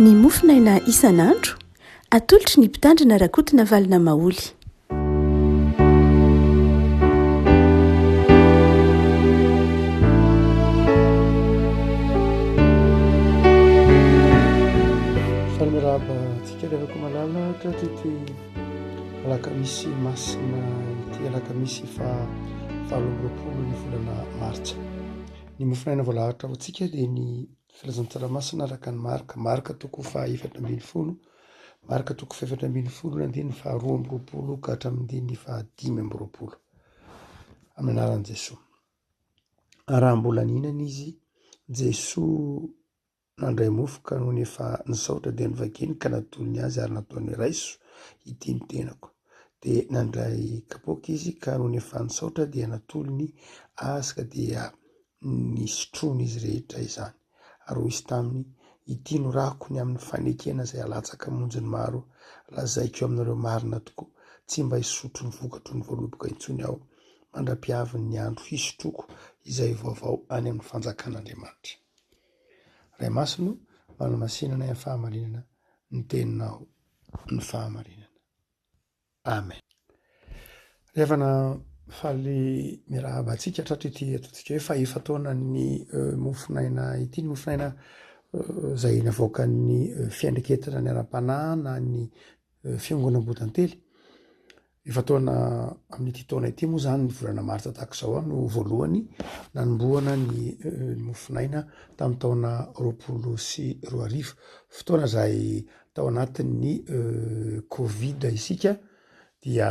Ny mofonaina isan'andro, atolotry ny Mpitandrina Rakotonavalona Maholy. Faly miarahaba antsika ry havako malala tratry ity alakamisy masina ity alakamisy faha 28 ny volana martsa. Ny mofonaina voalahatra ho antsika dia ny Filazantsara masina araka an'i Marka, Marka toko faha 14, Marka toko faha 14 andininy faha 22 ka hatramin'ny andininy faha 25. Amin'ny anaran'i Jesoa. Raha mbola nihinana izy, Jesoa nandray mofo ka nony efa nisaotra dia novakiny ka natolony azy ary nataony hoe, Raiso, ity ny tenako. Dia nandray kapoaka izy ka nony efa nisaotra dia natolony azy ka dia nisotroan'izy rehetra izany. Ary hoy izy taminy, Ity no rako ny amin'ny fanekena izay halatsaka hamonjy ny maro. Lazaiko aminareo marina tokoa, tsy mba hisotro ny vokatry ny voaloboka intsony aho, mandra-pihavin'ny andro hisotroako izay vaovao any amin'ny fanjakan'Andriamanitra. Ray Masina o, manamasina anay amin'ny fahamarinana, ny teninao no fahamarinana. Amen. Ry havana faly miarahaba antsika tratry ity ataontsika hoe fa efa-taonan'ny euh, mofonaina ity, ny mofonaina euh, izay navoakan'ny euh, fiandriketana ny ara-panahy na ny fiangonam-botantely. Efa-taona amin'ity taona ity moa zany ny volana martsa tahaka izao no voalohany nanombohana ny mofonaina tamin'ny taona 2020. Fotoana izay tao anatin'ny covid isika dia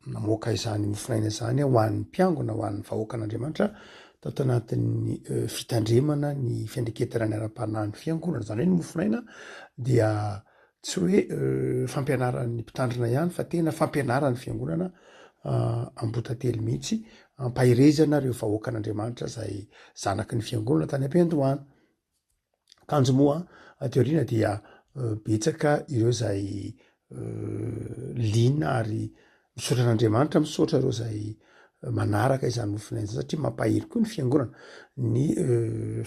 namoaka izany mofonaina izany ho an'ny mpiangona, ho an'ny vahoakan'Andriamanitra tato anatin'ny fitandremana ny fiandriketana ny ara-panahin'ny fiangonana. Izany hoe ny mofonaina dia tsy hoe fampianaran'ny mpitandrina ihany fa tena fampianaran'ny fiangonana Ambohitantely mihitsy, ampaherezana ireo vahoakan'Andriamanitra izay zanaky ny fiangonana tany am-piandohana. Kanjo moa aty aoriana dia betsaka ireo izay liana ary misaotra an'Andriamanitra, misaotra ireo izay manaraka izany mofonaina izany satria mampahery koa ny fiangonana ny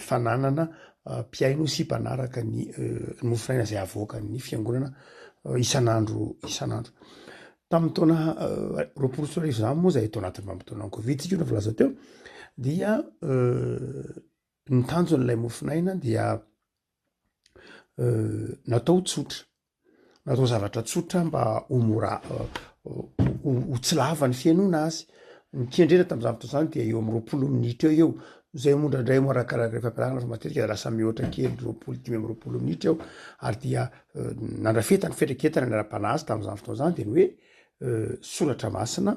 fananana mpihaino sy mpanaraka ny mofonaina izay avoakan'ny fiangonana isan'andro isan'andro. Tamin'ny taona 2020 izany moa izay tao anatin'ny vanim-potoanan'ny covid tsika no voalaza teo dia Ny tanjon'ilay mofonaina dia natao tsotra, natao zavatra tsotra mba ho mora ho tsy lava ny fihainoana azy. Ny kendrena tamin'izany fotoana izany dia eo amin'ny 20 minitra eo eo, izay moa indraindray moa arakaraka ny fampianarana fa matetika dia lasa mihoatra kely 20 25 minitra eo ary dia nandrafetana ny fiandraiketana ny ara-panahy azy tamin'izany fotoana izany dia ny hoe soratra masina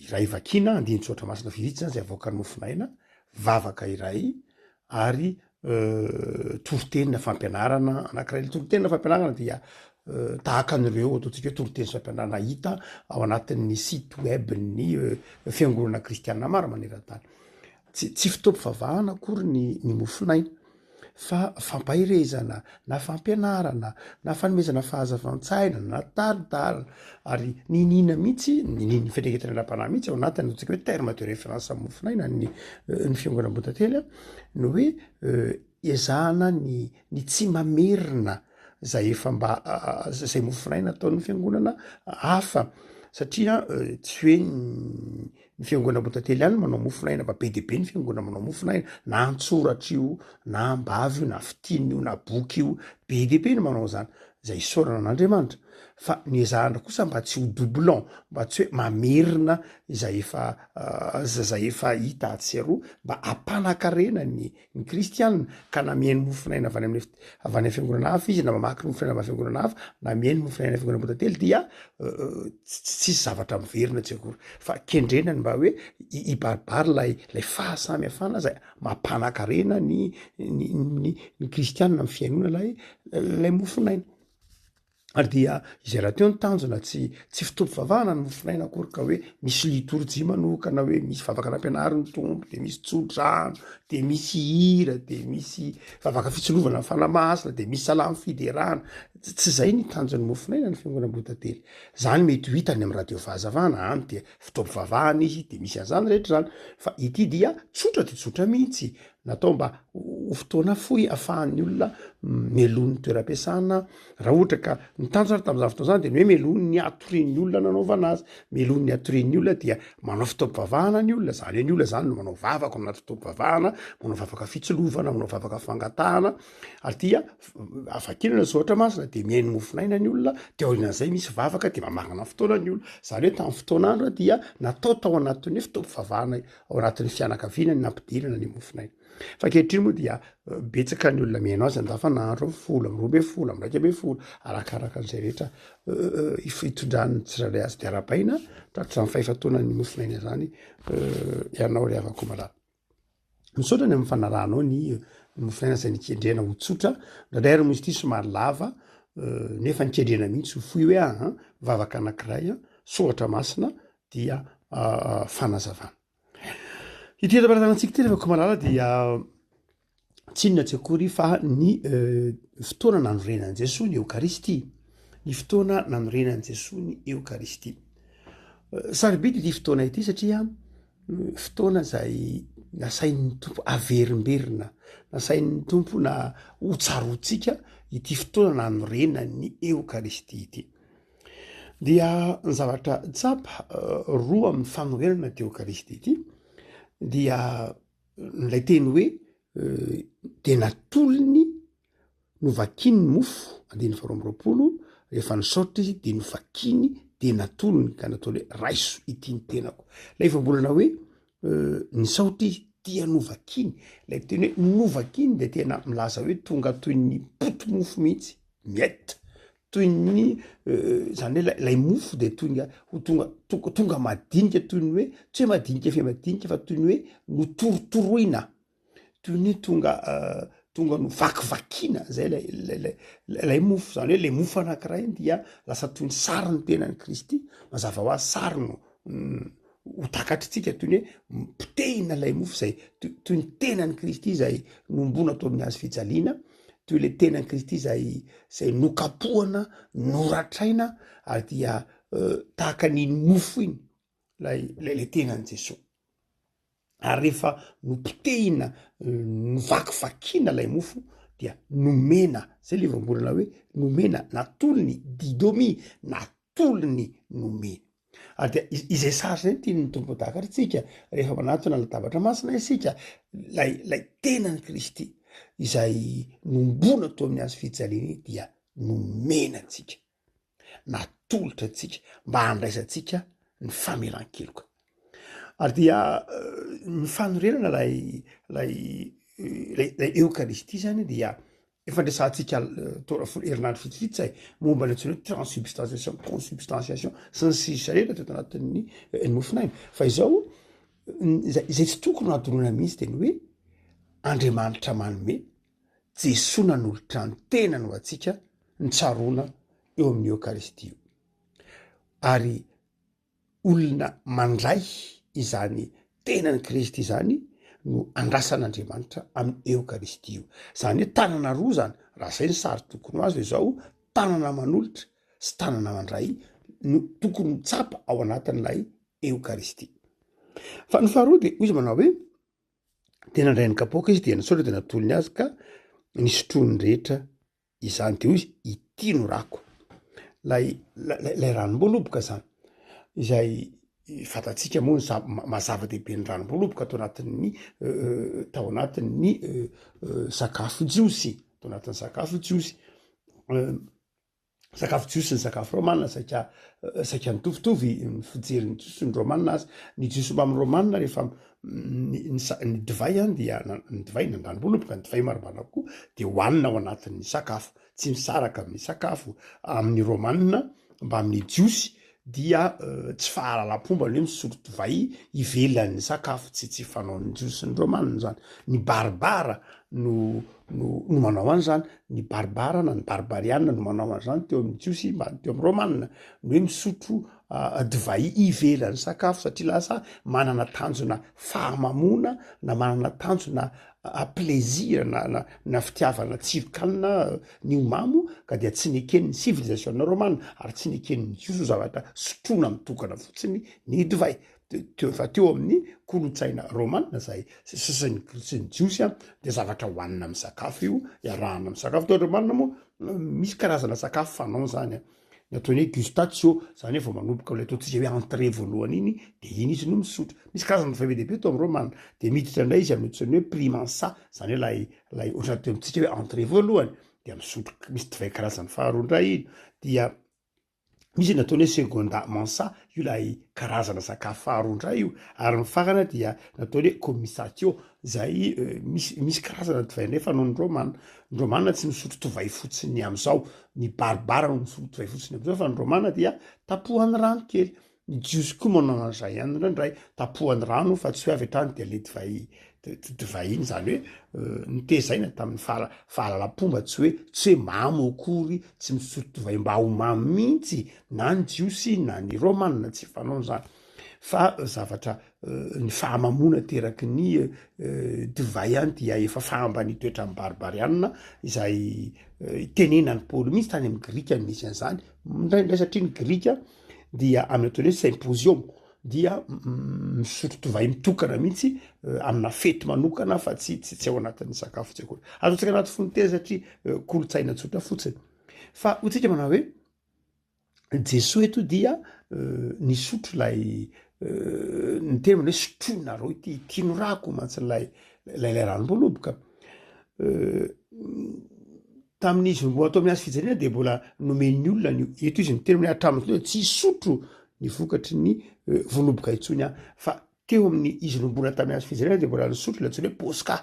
iray vakiana, andinin-tsoratra masina vitsivitsy zany zay avoakan'ny mofon'aina, vavaka iray ary toriteny na fampianarana anankiray. Ny toriteny na fampianarana dia tahaka an'ireo ataontsika hoe toriteny sy fampianarana hita ao anatin'ny site web ny fiangonana kristiana maro maneran-tany. Tsy tsy fotoam-pivavahana akory ny ny mofon'aina. fa fampaherezana na fampianarana na fanomezana fahazavan-tsaina na taritarina ary niniana mihitsy ninian'ny fiandraiketana ara-panahy mihitsy ao anatin'ny ataontsika hoe terme de référence mofonaina ny ny fiangonana Ambohitantely a ny hoe ezahana ny ny tsy mamerina zay efa mba zay mofonaina ataon'ny fiangonana hafa satria tsy hoe Ny fiangonana Ambohitantely ihany no manao mofon'aina fa be dia be ny fiangonana manao mofon'aina na an-tsoratra io na am-bava io na fintinina io na boky io, be dia be ny manao an'izany, izay isaorana an'Andriamanitra. Fa ny ezahana kosa mba tsy ho doublon, mba tsy hoe mamerina izay efa izay efa hita atsy sy aroa mba hampanan-karena ny ny kristiana ka na mihaino mofonaina avy any amin'ny avy any fiangonana hafa izy na mamaky mofonaina avy any fiangonana hafa na mihaino mofonaina any fiangonana Ambohitantely dia tsisy zavatra miverina tsy akory fa kendrena ny mba hoe hibaribary lay lay fahasamihafana zay mampanan-karena ny ny ny ny kristiana amin'ny fihainoana lay lay mofonaina. Ary dia izay rahateo ny tanjona, tsy tsy fotoam-pivavahana ny mofonaina akory ka hoe misy litorjia manokana hoe misy vavaka nampianarin'ny Tompo, de misy tsodrano, de misy hira, de misy vavaka fitsilovana ny Fanahy Masina, de misy salamo fiderana. Tsy izay ny tanjon'ny mofonaina ny fiangonana Ambohitantely. Zany mety ho hita any amin'ny radio fahazavana, any dia fotoam-pivavahana izy de misy an'izany rehetra zany, fa ity dia tsotra dia tsotra mihitsy, natao mba ho fotoana fohy ahafahan'ny olona mialoha ny toeram-piasana, raha ohatra ka ny tanjona ary tamin'izany fotoana izany de ny hoe mialoha ny hatorian'ny olona nanaovana azy, mialoha ny hatorian'ny olona dia manao fotoam-pivavahana ny olona, zany hoe ny olona zany no manao vavaka ao anaty fotoam-pivavahana, manao vavaka fitsilovana, manao vavaka fangatahana, ary dia vakiana ny soratra masina de mihaino mofonaina ny olona de aorianan'izay misy vavaka de mamarana fotoana ny olona, zany hoe tamin'ny fotoan'andro dia natao tao anatin'ny hoe fotoam-pivavahana ao anatin'ny fianakaviana ny nampidirana ny mofonaina. Fa ankehitriny moa dia betsaka ny olona mihaino azy andavanandro, amin'ny folo, amin'ny 12, amin'ny 11, arakaraka an'izay rehetra fitondran'ny tsirairay azy de arahabaina tratran'izany fahefa-taonan'ny mofonaina izany ianao ry havako malala. Misaotra ny amin'ny fanarahanao ny mofonaina izay nikendrena ho tsotra, indraindray ary moa izy ity somary lava nefa nikendrena mihitsy ho fohy hoe aa vavaka anankiray, soratra masina dia fanazavana. Ity eto am-pelatanantsika ity rehefa komalala dia tsy inona tsy akory fa ny fotoana nanorenan'i Jesoa ny Eokaristia, ny fotoana nanorenan'i Jesoa ny Eokaristia. Sarobidy ity fotoana ity satria fotoana izay nasain'ny Tompo averimberina, nasain'ny Tompo na ho tsaroantsika ity fotoana nanorenan'ny Eokaristia ity. Dia ny zavatra tsapa roa amin'ny fanorenana ity Eokaristia ity dia ilay teny hoe dia natolony novakiny ny mofo, andininy faharoa amby roapolo, rehefa nisaotra izy dia novakiny dia natolony ka nataony hoe raiso ity ny tenako. Ilay voambolana hoe nisaotra izy dia novakiny, ilay teny hoe novakiny dia tena milaza hoe tonga toy ny poti-mofo mihitsy, miettes, toy ny zany hoe lay mofo de toy ny ho tonga tonga tonga madinika toy ny hoe tsy hoe madinika fe madinika fa toy ny hoe notorotoroina, toy ny hoe tonga tonga novakivakiana zay lay lay lay mofo, zany hoe le mofo anankiray iny dia lasa toy ny sarin'ny tenan'i Kristy, mazava ho azy sary no ho takatritsika toy ny hoe potehina ilay mofo izay toy ny tenan'i Kristy izay nombona tao amin'ny hazo fijaliana, toy ilay tenan'i Kristy izay izay nokapohana, noratraina ary dia tahaka an'iny mofo iny ilay ilay tenan'i Jesoa. Ary rehefa nopotehina, novakivakiana ilay mofo dia nomena, zay le voambolana hoe nomena, natolony, didomi, natolony nomena. Ary dia izay sary izay no tian'ny Tompo takatritsika rehefa manatona ny latabatra masina isika, lay lay tenan'i Kristy izay nombona teo amin'ny hazo fijaliana iny dia nomena antsika, natolotra antsika mba handraisantsika ny famelan-keloka. Ary dia ny fanorenana lay lay lay lay eokaristia zany dia Efa niresahantsika taona folo herinandro vitsivitsy izay momba ny antsoina hoe transubstantiation, consubstantiation sy ny sisa rehetra teto anatin'ny eh, mofonaina. Fa izao, izay tsy tokony hadinoina mihitsy dia ny hoe Andriamanitra manome, Jesoa nanolotra ny tenany ho antsika ny tsaroana eo amin'ny Eokaristia io. Ary olona mandray izany tenan'i Kristy izany no andrasan'Andriamanitra amin'ny Eokaristia io. Izany hoe tanana roa izany, raha izay ny sary tokony ho azo dia izao, tanana manolotra sy tanana mandray no tokony ho tsapa ao anatin'ilay Eokaristia. Fa ny faharoa dia hoy izy manao hoe, dia nandray ny kapoaka izy dia nisaotra dia natolony azy ka nisotroany rehetra izany de hoy izy ity no rako, lay lay ranom-boaloboka zany izay fantatsika moa ny za- maha zava-dehibe ny ranom-boaloboka tao anatin'ny tao anatin'ny sakafo jiosy, tao anatin'ny sakafo jiosy. Sakafo jiosy sy ny sakafo romana saika saika nitovitovy ny fijerin'ny jiosy sy ny romana azy. Ny jiosy mbamin'ny romana rehefa ny ny sa- ny divay an dia na- ny divay na ny ranom-boaloboka, ny divay maromaro koa dia hohanina ao anatin'ny sakafo, tsy misaraka amin'ny sakafo. Amin'ny romana mbamin'ny jiosy dia tsy fahalalam-pomba ny hoe misotro divay ivelan'ny sakafo, tsy tsy fanaon'ny Jiosy sy ny Romana izany. Ny barbara no no no manao an'izany, ny barbara na ny barbariana no manao an'izany teo amin'ny Jiosy mba teo amin'ny Romana, ny hoe misotro. divay ivelan'ny sakafo satria lasa manana tanjona fahamamoana na manana tanjona plaisir na na na fitiavana tsiron-kanina ny ho mamo ka dia tsy neken'ny civilisation romana ary tsy neken'ny jiosy ho zavatra sotroina mitokana fotsiny ny divay. Teo fa teo amin'ny kolontsaina romana zay sy sy ny sy ny jiosy a de zavatra hohanina amin'ny sakafo io, iarahana amin'ny sakafo. Teo romana moa misy karazana sakafo fanao zany a, ny ataony hoe gustatio, zany hoe vao manomboka am'lay ataontsika hoe entrée voalohany iny de iny izy no misotro. Misy karazana divay be dia be tao am'romana, de miditra indray izy amin'ny antsoiny hoe primansa, zany hoe lay lay ohatran'ny teo amintsika hoe entrée voalohany, de misotro misy divay karazany faharoa indray iny, dia Misy ny ataony hoe seconda mensa, io ilay karazana sakafo faharoa indray io, ary ny farany dia nataony hoe commissatio, izay misy misy karazana divay indray fanaon'ny romana. Ny romana tsy misotro divay fotsiny amin'izao, ny baribara no misotro divay fotsiny amin'izao fa ny romana dia tapohany rano kely. Ny jiosy koa manao an'izay ihany indraindray, tapohany rano fa tsy hoe avy hatrany dia le divay divay iny, izany hoe notezaina tamin'ny fahalalam-pomba, tsy hoe tsy hoe mamo akory, tsy misotro divay mba ho mamo mihitsy na ny jiosy na ny romana, tsy fanaony izany fa zavatra ny fahamamoana ateraky ny divay ihany dia efa fahambanian-toetra mibaribarianina izay itenenan'i Paoly mihitsy tany amin'ny grika no nisy an'izany, indraindray satria ny grika dia amin'ny ataony hoe symposium dia misotro divay mitokana mihitsy amina fety manokana fa tsy tsy tsy ao anatin'ny sakafo tsy akory. Ataontsika anaty fonontena satria kolontsaina tsotra fotsiny. Fa hoy tsika manao hoe Jesoa eto dia nisotro ilay niteny hoe sotroinareo ity, ity no rako mantsy ilay ilay ilay ranom-boaloboka. Tamin'izy mbola tao amin'ny hazo fijaliana dia mbola nomen'ny olona an'io. Eto izy niteny hoe hatramin'izao dia tsy hisotro ny vokatry ny voaloboka intsony aho. Fa teo amin'ny izy no mbola tamin'ny hazo fijaliana dia mbola nisotro ilay antsoina hoe posca.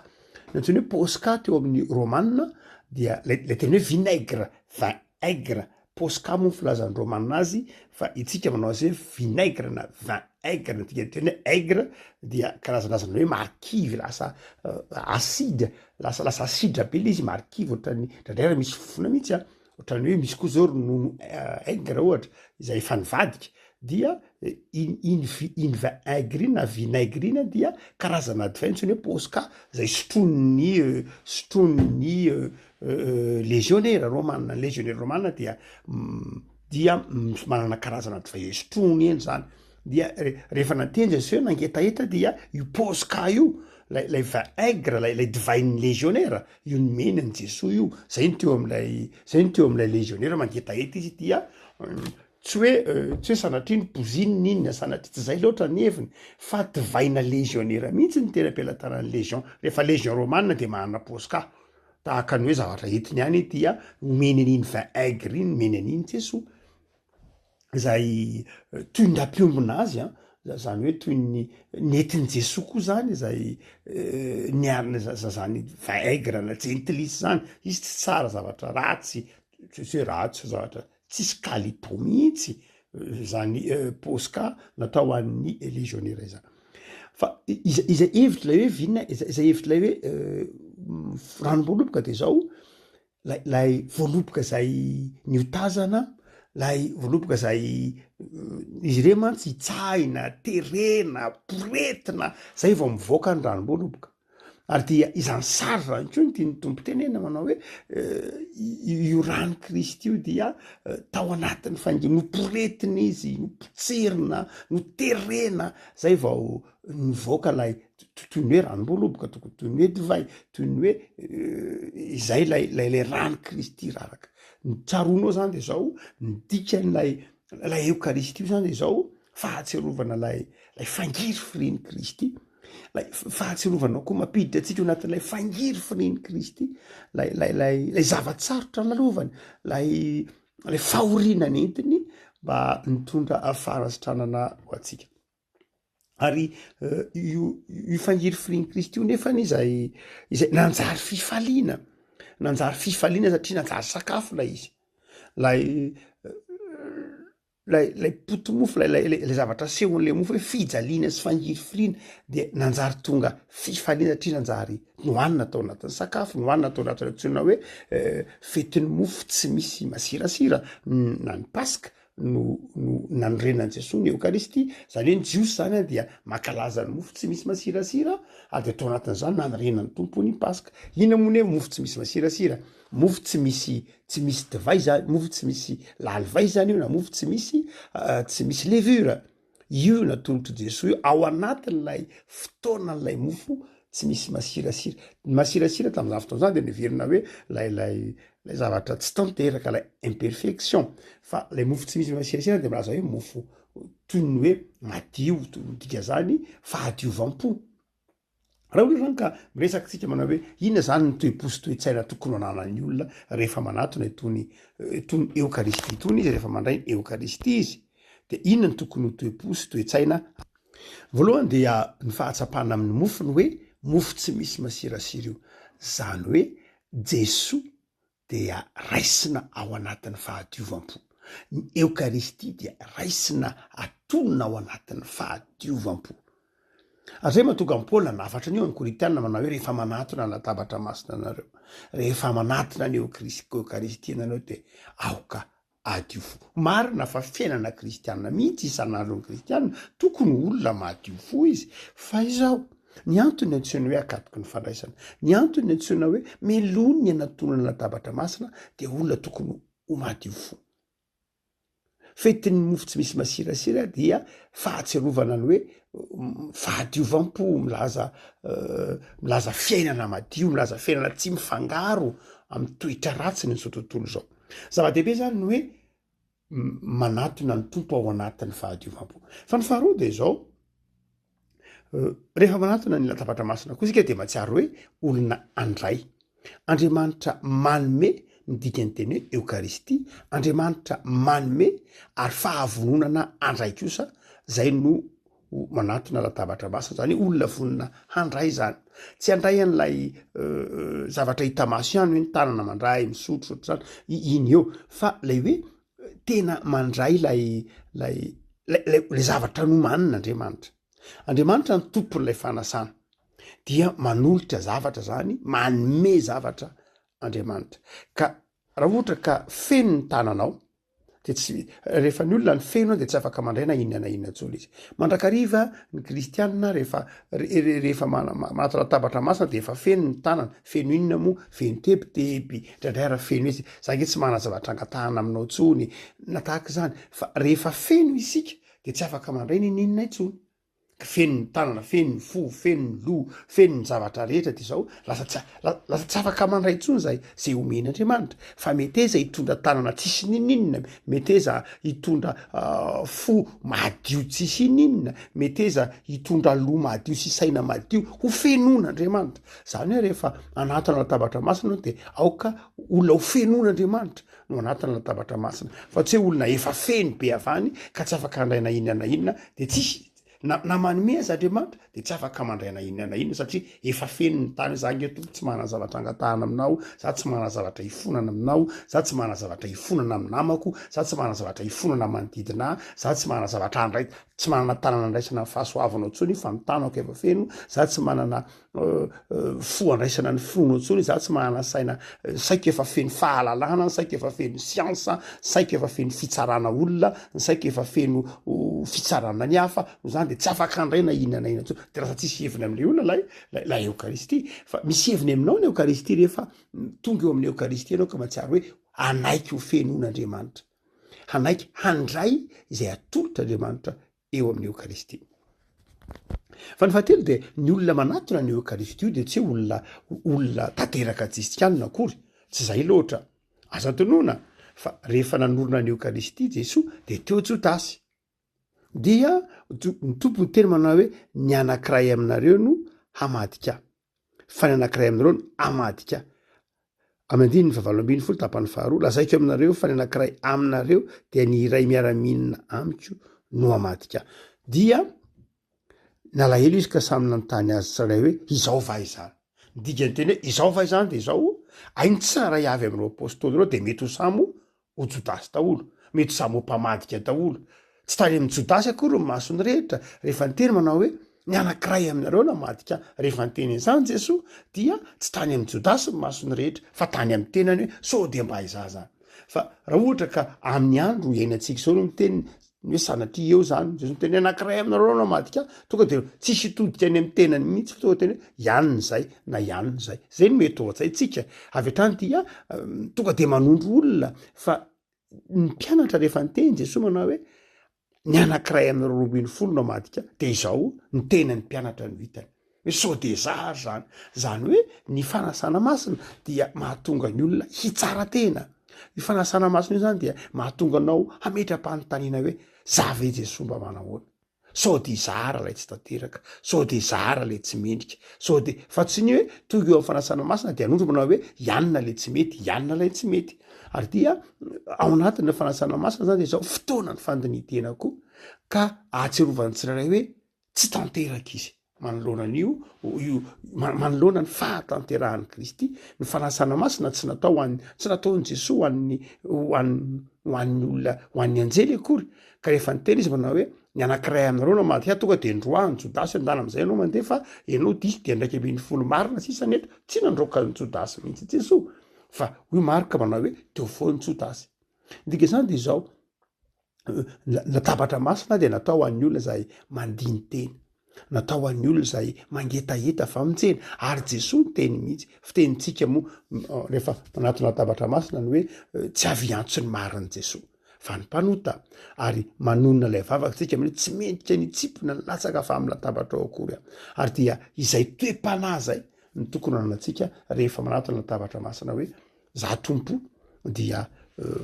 Ny antsoina hoe posca teo amin'ny romana dia ilay ilay teny hoe vinaigre, vin aigre. Posca moa ny filazan'ny romana azy fa itsika manao azy hoe vinaigre na vin aigre. Ny dikan'ny teny hoe aigre dia karazanazana hoe marikivy lasa acide. Lasa lasa asidra be le izy marikivy ohatran'ny indraindray ary misy fofona mihitsy an, ohatran'ny hoe misy koa zao ronono aigre ohatra izay efa nivadika dia iny iny vi- iny vin aigre iny na vinaigre iny an dia karazana divay antsoina hoe posca zay sotroin'ny sotroin'ny lezionera romana, ny lezionera romana dia dia manana karazana divay sotroiny eny zany. Dia rehefa nanteny Jesosy hoe nangetaheta dia io posca io, lay lay vin aigre, lay lay divain'ny légionnaire, io nomeny an'i Jesoa io, zay no teo amin'ilay zay no teo amin'ilay légionnaire mangetaheta izy dia tsy hoe tsy hoe sanatria ny pozininy iny na sanatria tsy zay loatra ny heviny fa divaina légionnaire mihitsy ny teny am-pelatanan'ny légion, rehefa légion romane dia manana posca, tahaka ny hoe zavatra entiny any dia omeny an'iny vin aigre iny, omeny an'iny Jesoa. izay toy ny nampiombona azy an, zany hoe toy ny nentin'i Jesoa koa zany izay niarina zany vin aigre na jentilisa zany, izy tsy tsara zavatra ratsy, tsy hoe ratsy fa zavatra tsisy kalitao mihitsy zany posca natao ho an'ny legionnaire izany. Fa izay izay hevitr'ilay hoe vin izay hevitr'ilay hoe ranom-boaloboka de zao, Lay lay voaloboka zay niotazana, lay voaloboka zay izy ireny mantsy itsahina, terena, poretina, zay vao mivoaka ny ranom-boaloboka. Ary dia izany sary izany koa no tian'ny Tompo tenenina manao hoe io ran'i Kristy io dia tao anatin'ny faingo- noporetina izy, nopotserina, noterena, zay vao nivoaka lay toy ny hoe ranom-boaloboka, tokony toy ny hoe divay, toy ny hoe izay lay lay lay ran'i Kristy raraka. Ny tsaroanao zany de zao, ny dikan'ilay lay eokaristia io zany de zao, fahatsiarovana lay lay fangirifirian'i Kristy, lay fahatsiarovanao koa mampiditra antsika ao anatin'ilay fangirifirian'i Kristy, lay lay lay lay zava-tsarotra lalovany, lay lay fahoriana nentiny mba nitondra faharasitranana ho antsika. Ary io io fangirifirian'i Kristy io nefany izay izay nanjary fifaliana, nanjary fifaliana satria nanjary sakafo ilay izy, lay lay lay poti-mofo lay lay lay zavatra asehon'le mofo hoe fijaliana sy fangirifiriana de nanjary tonga fifaliana satria nanjary nohanina tao anatin'ny sakafo, nohanina tao anatin'ny antsoina hoe fetin'ny mofo tsy misy masirasira na ny paska. no no nanorenan'i Jesoa ny Eokaristia. Zany hoe ny Jiosy zany an dia mankalaza ny mofo tsy misy masirasira ary dia tao anatin'izany nanorenan'ny Tompo ny Paska. Inona moa ny hoe mofo tsy misy masirasira? Mofo tsy misy tsy misy divay zany, mofo tsy misy lalivay zany io na mofo tsy misy tsy misy levure. Io natolotr'i Jesoa io ao anatin'ilay fotoanan'ilay mofo tsy misy masirasira. Ny masirasira tamin'izany fotoana izany dia noheverina hoe ilay ilay ilay zavatra tsy tanteraka, ilay imperfection. Fa ilay mofo tsy misy masirasira dia milaza hoe mofo toy ny hoe madio, midika izany fahadiovam-po. Raha ohatra zany ka miresaka tsika manao hoe inona zany ny toe-po sy toe-tsaina tokony ho ananan'ny olona rehefa manatona itony itony eokaristia itony izy, rehefa mandray ny eokaristia izy, de inona no tokony ho toe-po sy toe-tsaina? Voalohany dia ny fahatsapana amin'ny mofo ny hoe mofo tsy misy masirasira io, zany hoe Jesoa dia raisina ao anatin'ny fahadiovam-po. Ny Eokaristia dia raisina atonina ao anatin'ny fahadiovam-po. Ary izay mahatonga an'i Paoly nanafatra an'io amin'ny Korintiana manao hoe rehefa manatona ny latabatra masina anareo, rehefa manatona ny Eokaristia anareo dia aoka hadio fo. Marina fa fiainana kristiana mihitsy isan'andro ny kristiana, tokony ho olona madio fo izy. Fa izao, ny antony antsoina hoe akatoky ny fandraisana, ny antony antsoina hoe meloa ny anatonana latabatra masina dia olona tokony ho madio fo. Fetin'ny mofo tsy misy masirasira dia fahatsiarovana ny hoe fahadiovam-po, milaza milaza fiainana madio, milaza fiainana tsy mifangaro amin'ny toetra ratsiny izao tontolo izao. Zava-dehibe zany ny hoe manatona ny Tompo ao anatin'ny fahadiovam-po. Fa ny faharoa de izao, rehefa manatona ny latabatra masina koa isika de mahatsiaro hoe olona handray. Andriamanitra manome ny dikan'ny teny hoe Eokaristia, Andriamanitra manome ary fahavononana handray kosa, zay no ho manatona latabatra masina, zany hoe olona vonona handray zany, tsy handray an'ilay zavatra hita maso ihany hoe ny tanana mandray, misotro ohatr'izany, iny eo, fa lay hoe tena mandray lay lay lay lay zavatra nomanina Andriamanitra, Andriamanitra ny tompon'ilay fanasana, dia manolotra zavatra zany, manome zavatra Andriamanitra, ka raha ohatra ka feno ny tananao de tsy, rehefa ny olona ny feno de tsy afaka mandray na inona na inona intsony izy. Mandrakariva ny kristianina rehefa rehefa manato latabatra masina de efa feno ny tanana, feno inona moa? Feno tebiteby, indraindray ary feno izy, za nge tsy manana zavatra angatahana aminao intsony, na tahaka izany, fa rehefa feno isika de tsy afaka mandray n'inon'inona intsony. Feno ny tanana, feno ny fo, feno ny loha, feno ny zavatra rehetra dia izao lasa tsy lasa tsy afaka mandray intsony zay zay omen'Andriamanitra fa meteza hitondra tanana tsisy ninoninona, meteza hitondra fo madio tsisy ininona, meteza hitondra loha madio sy saina madio ho fenon'Andriamanitra. Zany hoe rehefa anatona latabatra masina anao dia aoka olona ho fenon'Andriamanitra no anatina latabatra masina fa tsy hoe olona efa feno be avy any ka tsy afaka handray na inona na inona de tsisy na na manome aza Andriamanitra de tsy afaka mandray na inona na inona satria efa feno ny tany za nge tompo tsy manana zavatra angatahana aminao za tsy manana zavatra hifonana aminao za tsy manana zavatra hifonana amin'ny namako za tsy manana zavatra hifonana manodidina ahy za tsy manana zavatra handray tsy manana tanana andraisana ny fahasoavanao intsony fa ny tanako efa feno za tsy manana fo andraisana ny finoana intsony, za tsy manana saina, saiko efa feno fahalalana, ny saiko efa feno siansa, ny saiko efa feno fitsarana olona, ny saiko efa feno fitsarana ny hafa, noho izany de tsy afaka handray na inona na inona intsony, de lasa tsisy heviny am'le olona lay lay eokaristia, fa misy heviny aminao ny eokaristia rehefa tonga eo amin'ny eokaristia ianao ka mahatsiaro hoe hanaiky ho fenoin'Andriamanitra, hanaiky handray izay atolotr'Andriamanitra eo amin'ny Eokaristia. Fa ny fahatelo dia ny olona manatona ny Eokaristia io dia tsy hoe olona olona tanteraka jistikanina akory, tsy izay loatra. Aza adinoina fa rehefa nanorina ny Eokaristia Jesoa dia teo Jodasy. Dia ny Tompo niteny manao hoe ny anankiray aminareo no hamadika ahy. Fa ny anankiray aminareo no hamadika ahy. Amin'ny andininy fahavalo ambin'ny folo tapany faharoa, lazaiko aminareo fa ny anankiray aminareo dia ny iray miara-mihinana amiko no hamadika ahy. Dia nalahelo izy ka samy nanontany azy tsirairay hoe, Izao va izany? Ny dikan'ny teny hoe izao va izany dia izao, hay ny tsirairay avy amin'ireo apostoly ireo dia mety ho samy ho Jodasy daholo, mety samy ho mpamadika daholo. Tsy tany amin'i Jodasy akory ny mason'ny rehetra rehefa niteny manao hoe, Ny anankiray aminareo namadika ahy. Rehefa niteny an'izany Jesoa dia tsy tany amin'i Jodasy ny mason'ny rehetra fa tany amin'ny tenany hoe, sao dia mba izaho izany. Fa raha ohatra ka amin'ny andro iainantsika izao no miteny ny hoe sanatria eo zany, Jesosy miteny hoe anankiray aminareo no hamadika ahy, tonga de tsisy hitodika any amin'ny tenany mihitsy fa tonga de teny hoe ianona izay na ianona izay. Zay no mety ho ao an-tsaintsika avy hatrany dia tonga de manondro olona fa ny mpianatra rehefa niteny Jesoa manao hoe ny anankiray amin'ireo 12 no hamadika ahy, de izao ny tenan'ny mpianatra no hitany. Hoe sao de za ary zany. Zany hoe ny fanasana masina dia mahatonga ny olona hitsara tena. Io fanasana masina io zany dia mahatonga anao hametra-panontaniana hoe za ve Jesoa mba manahoana? Sao de za ary ilay tsy tanteraka? Sao de za ary ilay tsy mendrika? Sao de, fa tsy ny hoe tonga eo amin'ny fanasana masina de hanondro manao hoe ianona ilay tsy mety, ianona ilay tsy mety. Ary dia ao anatin'ny fanasana masina zany de zao fotoana ny fandinihan-tena koa ka ahatsiarovan'ny tsirairay hoe tsy tanteraka izy manoloana an'io io manoloana ny fahatanterahan'i Kristy, ny fanasana masina tsy natao ho an'ny tsy nataon'i Jesoa ho an'ny ho an'ny ho an'ny olona ho an'ny anjely akory ka rehefa niteny izy manao hoe ny anankiray aminareo no maty ahy tonga de ndroahany Jodasy andana am'izay ianao mandeha fa ianao diso de 11 marina sisa ny eto, tsy nandroaka an'i Jodasy mihitsy Jesoa fa hoy Marka manao hoe teo foana Jodasy, ny dikan'izany de izao Ny latabatra masina dia natao ho an'ny olona izay mandini-tena, natao ho an'ny olona izay mangetaheta famonjena, ary Jesoa niteny mihitsy, fitenintsika moa rehefa manatona latabatra masina ny hoe tsy avy hiantso ny marin'i Jesoa fa ny mpanota, ary manonona ilay vavaka tsika amin'ny hoe tsy mendrika ny hitsipona ny latsaka fa amin'ny latabatra ao akory aho, ary dia izay toe-panahy izay no tokony hananantsika rehefa manatona latabatra masina hoe za Tompo dia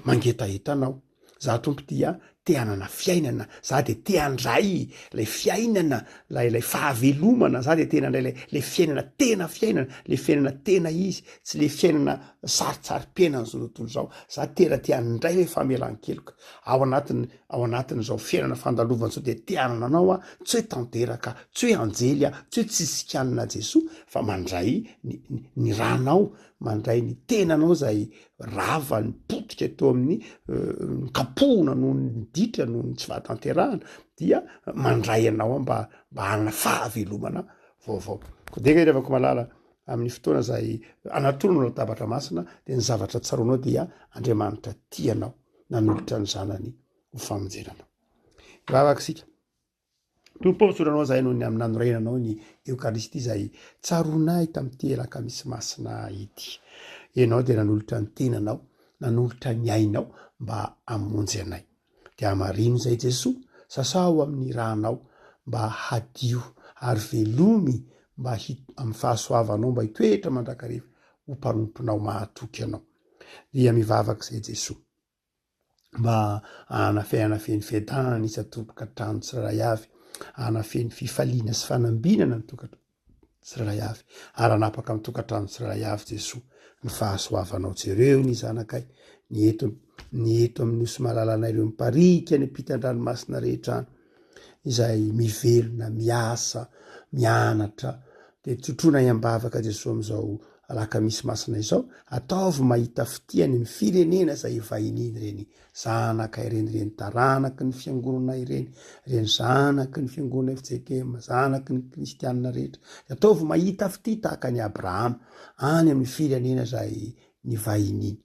mangetaheta anao. Za Tompo dia te hanana fiainana, za de te handray lay fiainana, lay lay fahavelomana, za de te handray lay lay fiainana tena fiainana, le fiainana tena izy, tsy le fiainana sarintsarim-piainan'izao tontolo izao, za tena te handray lay famelan-keloka ao anatin'ny ao anatin'izao fiainana fandalovana izao de te hanana anao aho, tsy hoe tanteraka, tsy hoe anjely aho, tsy hoe tsisy kianina Jesoa fa mandray ny ny ny ranao, mandray ny tenanao zay rava ny potika teo amin'ny nikapohona noho ny ditra noho ny tsy fahatanterahana dia mandray anao aho mba mba hanana fahavelomana vaovao. Koa dia ry havako malala amin'ny fotoana izay anatonana latabatra masina dia ny zavatra tsaroanao dia Andriamanitra tia anao nanolotra ny zanany ho famonjena anao. Hivavaka isika. Tompo ô, misaotra Anao izahay noho ny amin'ny nanorenanao ny Eokaristia izay tsaroanay tamin'ity alakamisy masina ity. Ianao dia nanolotra ny tenanao, nanolotra ny ainao mba hamonjy anay. Dia hamarino izay Jesoa, sasao amin'ny ranao mba hadio ary velomy mba amin'ny fahasoavanao mba hitoetra mandrakariva ho mpanomponao mahatoky Anao. Dia mivavaka izay Jesoa. mba hanafenana feno fiadanana ny isan-tokantrano tsirairay avy, hanafeno fifaliana sy fanambinana ny tokantrano tsirairay avy, ary hanapaka amin'ny tokantrano tsirairay avy Jesoa ny fahasoavanao. Jereo ny zanakay, ny eto ny eto amin'ny nosy malalanay ireo miparika any ampitan-dranomasina rehetra any, izay mivelona, miasa, mianatra, dia tsotroinay am-bavaka Jesoa amin'izao alakamisy masina izao, ataovy mahita fitia any amin'ny firenena izay ivahiniany ireny zanaka ireny, ireny taranaky ny fiangonana ireny, ireny zanaky ny fiangonana FJKM, zanaky ny kristianina rehetra, dia ataovy mahita fitia tahaka an'i Abrahama any amin'ny firenena izay nivahiniany.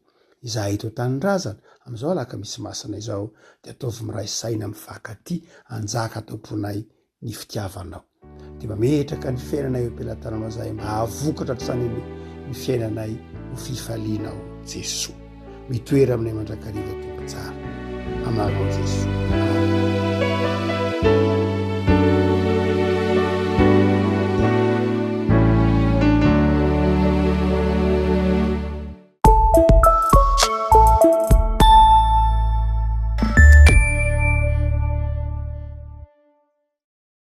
Izahay eto an-tanindrazana, amin'izao alakamisy masina izao, dia ataovy miray saina mifankatia, hanjaka ato am-ponay ny fitiavanao. Dia mametraka ny fiainanay eo am-pelatananao izahay mba hahavokatra hatrany anie ny fiainanay ho fifalianao Jesoa. Mitoera aminay mandrakariva Tompo tsara. Anaranao Jesoa. Amen.